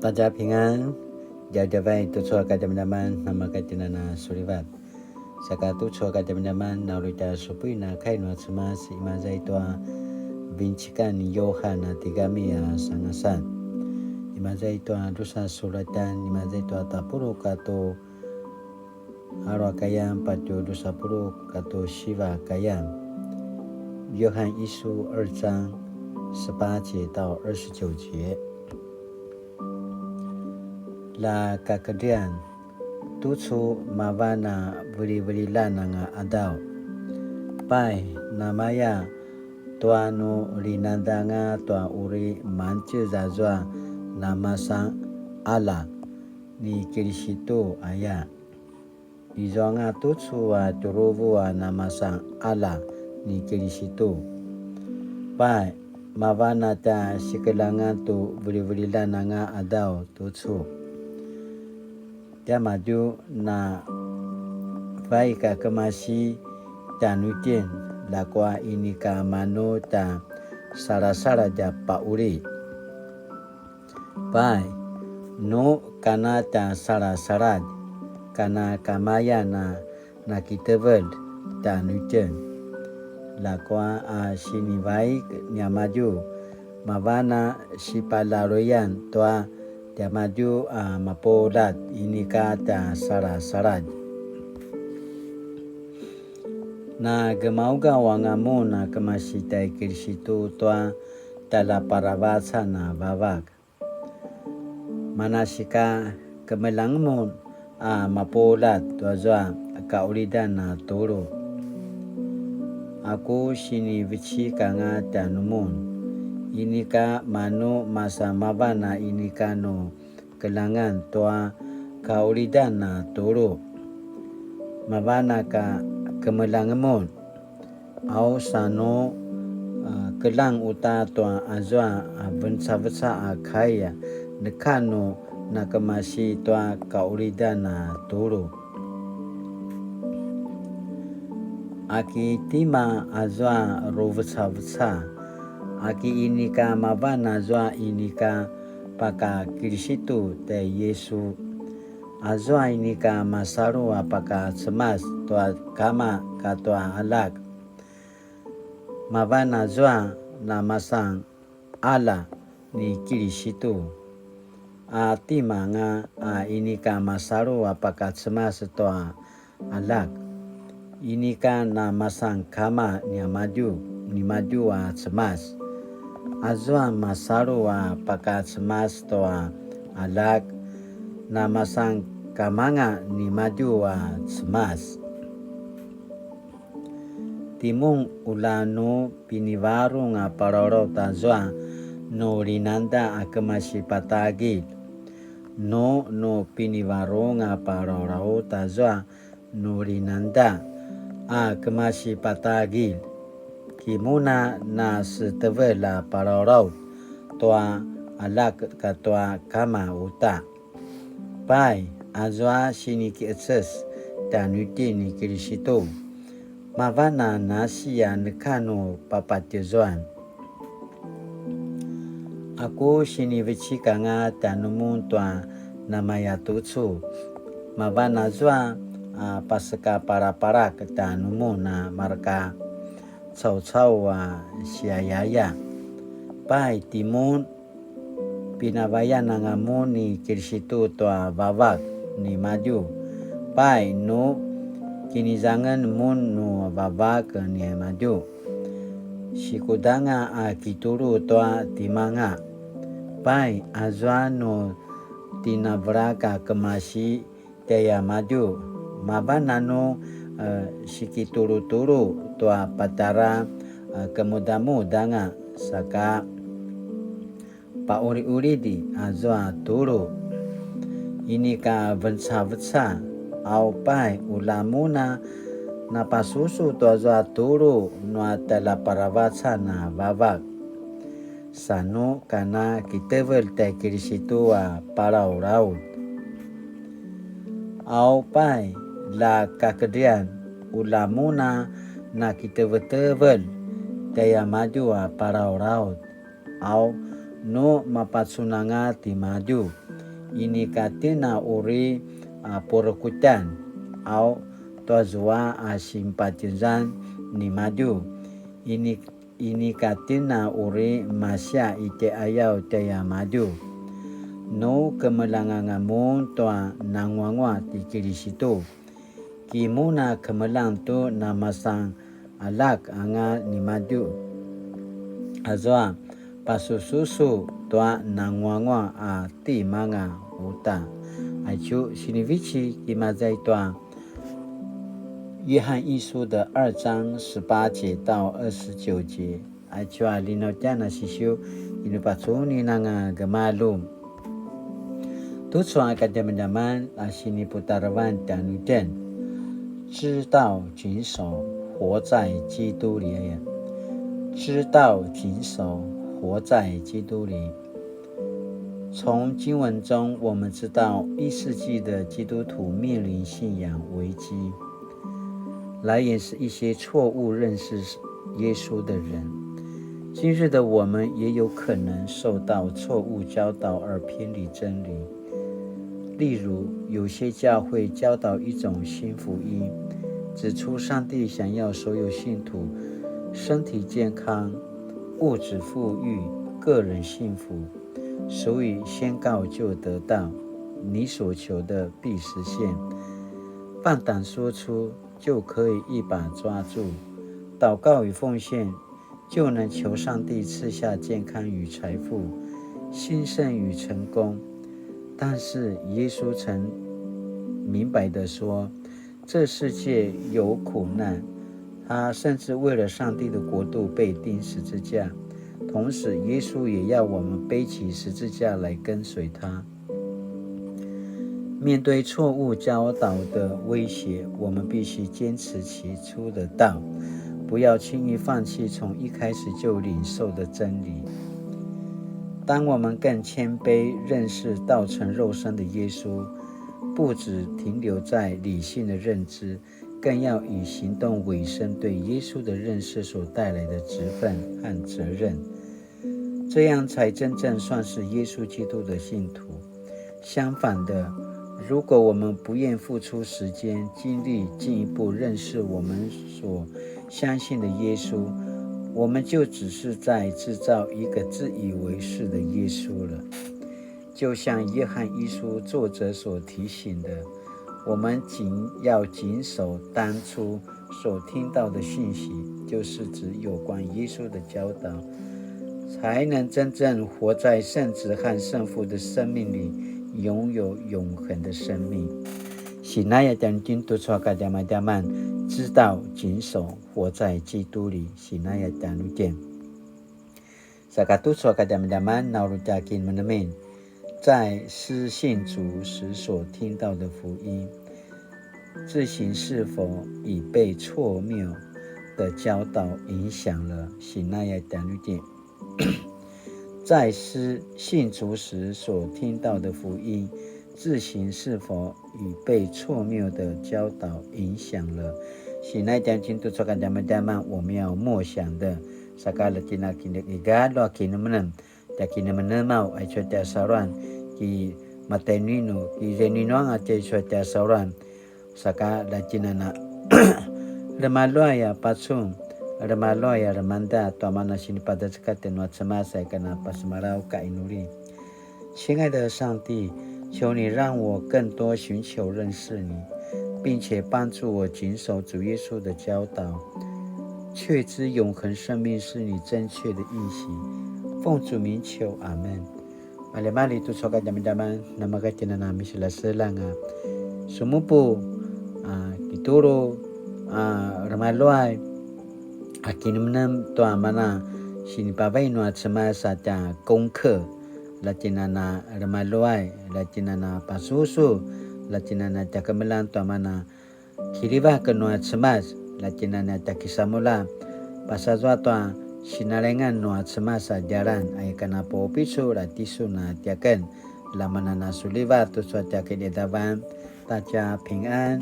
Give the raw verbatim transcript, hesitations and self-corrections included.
大家平安, djavadjavai tucu a kadjamadjaman namakatjinana sulivat. Saka tucu a kadjamadjaman na uri tja supuin a kai nua Cemas imaza i tua vincikan ni Yohan a tigami a sangasan. Imaza i tua drusa sulatan, imaza i tua tapuluq katua alu a kayan patje drusa puluq katua siva a kayan. 约翰一书二章十八节到二十九节。La kakedrian, tucu mavan a vilivililjan anga qadaw. Pai, namaya tua nu linangeda anga tua uri mangtjez azua namasan qalja ni Kilisitu aya. Izua anga tucu a tjuruvu a namasan qalja ni Kilisitu. Pai, mavan a tja sikeljangan tu vilivililjan anga qadaw tucu. Tiamadju na vaik a kemasi tjanuitjen, ljakua inika manu tja salasaladj a pauli. Pai, nu kana tja salasaladj, kana kamayan a nakitevelj tjanuitjen. Ljakua a sinivaik niamadju, mavan a sipalaluyan tua tiamadju a mapuljat inika tja salasaladj. Na gemaugaw anga mun a kemasi tjai Kilisitu tua tjaljaparavacan a Vavak. Manasika kemeljang mun a mapuljat tuazua kaulidan a tulu. Aku sinivecik anga tjanumun, inika manu masa mavan a inika nu keljangan tua kaulidan a tulu. Mavan a ka kemeljang mun. Au sa nu, a, keljang uta tua azua a vencaveca a kai a neka nu nakemasi tua kaulidan a tulu. Aki tima azua ruvecaveca, aki inika mavan azua inika paka Kilisitu tjai Yisu. Azua inika masalu a paka Cemas tua Kama katua Aljak. Mavan azua namasan qalja ni Kilisitu. A tima anga a inika masalu a paka Cemas tua Aljak. Inika namasan Kama niamadju, nimadju a Cemas. Azua masalu a paka Cemas tua Aljak, namasan Kama anga nimadju a Cemas. Timun, ulja nu pinivarung a palawlaw tazua nu linangeda a kemasi patagilj. Nu, nu pinivarung a palawlaw tazua nu linangeda a kemasi patagilj. Ki mun a nasetevelj a palawlaw tua Aljak katua Kama uta. Pai, azua sinikiqeces tjanuitjen ni Kilisitu, mavan a nasi a neka nu papatjezuan. Aku sinivecik anga tjanumun tua namayatucu, mavan azua a pasekaparaparak tjanumun a mareka caucau a siayaya. Pai, timun, pinavayan anga mun ni Kilisitu tua Vavak nimadju. Pai, nu kinizangen mun nu Vavak nimadju, sikuda anga a kitulu tua timanga. Pai, azua nu tinavelak a kemasi tjaiamadju, mavan a nu, e, sikitulutulu tua patjara, e, kemudamudanga, saka pauliulid azua tulu. Inika vencaveca, au pai, ulja mun a napasusu tuazua tulu nua tjaljaparavacan a Vavak. Sa nu kana kitevelj tjai Kilisitu a palawlaw. Au pai, la kakedrian, ulja mun a nakitevetevelj tjaiamadju a palawlaw. Au, nu mapacunanga timadju, Inika tjen a uri a purekutjan, au tuazua a sinpatjezan nimadju. Ini, inika tjen a uri masiaq i tjaiqayaw tjaiamadju. Nu kemeljang anga mun tua nanguanguaq ti Kilisitu, ki mun a kemeljang tu namasan aljak anga nimadju. Azua pasususu tua nanguanguaq a timanga uta. Aicu sinivecik imaza i tua 约翰一书的二章十八节到二十九节。Aicu a linautjan a sisiu, inu pacunin anga gemalju. Tucu a kadjamadjaman a siniputarevan tjanuitjen, 知道谨守，活在基督里。知道谨守，活在基督里。从经文中，我们知道一世纪的基督徒面临信仰危机，来源是一些错误认识耶稣的人。今日的我们也有可能受到错误教导而偏离真理。例如，有些教会教导一种新福音，指出上帝想要所有信徒身体健康、物质富裕、个人幸福，所以宣告就得到，你所求的必实现。放胆说出，就可以一把抓住。祷告与奉献，就能求上帝赐下健康与财富、兴盛与成功。但是耶稣曾明白地说，这世界有苦难，他甚至为了上帝的国度被钉十字架。同时，耶稣也要我们背起十字架来跟随他。面对错误教导的威胁，我们必须坚持起初的道，不要轻易放弃从一开始就领受的真理。当我们更谦卑认识道成肉身的耶稣，不只停留在理性的认知，更要以行动委身对耶稣的认识所带来的职分和责任，这样才真正算是耶稣基督的信徒。相反的，如果我们不愿付出时间、精力进一步认识我们所相信的耶稣，我们就只是在制造一个自以为是的耶稣了。就像约翰一书作者所提醒的，我们仅要谨守当初所听到的信息，就是指有关耶稣的教导，才能真正活在圣子和圣父的生命里，拥有永恒的生命。Sinaya tjanuitjen tucu a kadjamadjaman, 知道谨守，活在基督里。Sinaya tjanuitjen. Saka tucu a kadjamadjaman, na uri tja kinemenemen, 在失信主时所听到的福音，自省是否已被错谬的教导影响了？Sinaya tjanuitjen. 在失信主时所听到的福音，自省是否已被错谬的教导影响了？Sinaya tjanuitjen tucu a kadjamadjaman 我们要默想的, saka ljatjina kinemenem, tja kinemenem, aicu a tja saluan, ki matainu inu, ki zainu inu anga tja aicu a tja saluan, saka ljatjinana remaluay a pacun, remaluay a remanda tua mana sinipadecekate nua Cemas a ika na pasemalaw ka inuli. 亲爱的上帝，求你让我更多寻求认识你，并且帮助我谨守主耶稣的教导，确知永恒生命是你正确的应许。奉主名求，阿门。Maljimalji tucu a kadjamadjaman, namaka tjinana misilaselang a sumupu, a, kitulu, a, remaluay, a kinemenem tua mana sinipavai nua Cemas a tja kungke, ljatjinana remaluay, ljatjinana pasusu, ljatjinana tja kemeljang tua mana kiljivak nua Cemas, ljatjinana tja kisamulja, pasazua tua sinalengan nua Cemas a djalan, a ika na pupicul a tisun a tiaken, ljamanana sulivat tucu a tja kinidavan, ta tja pingan.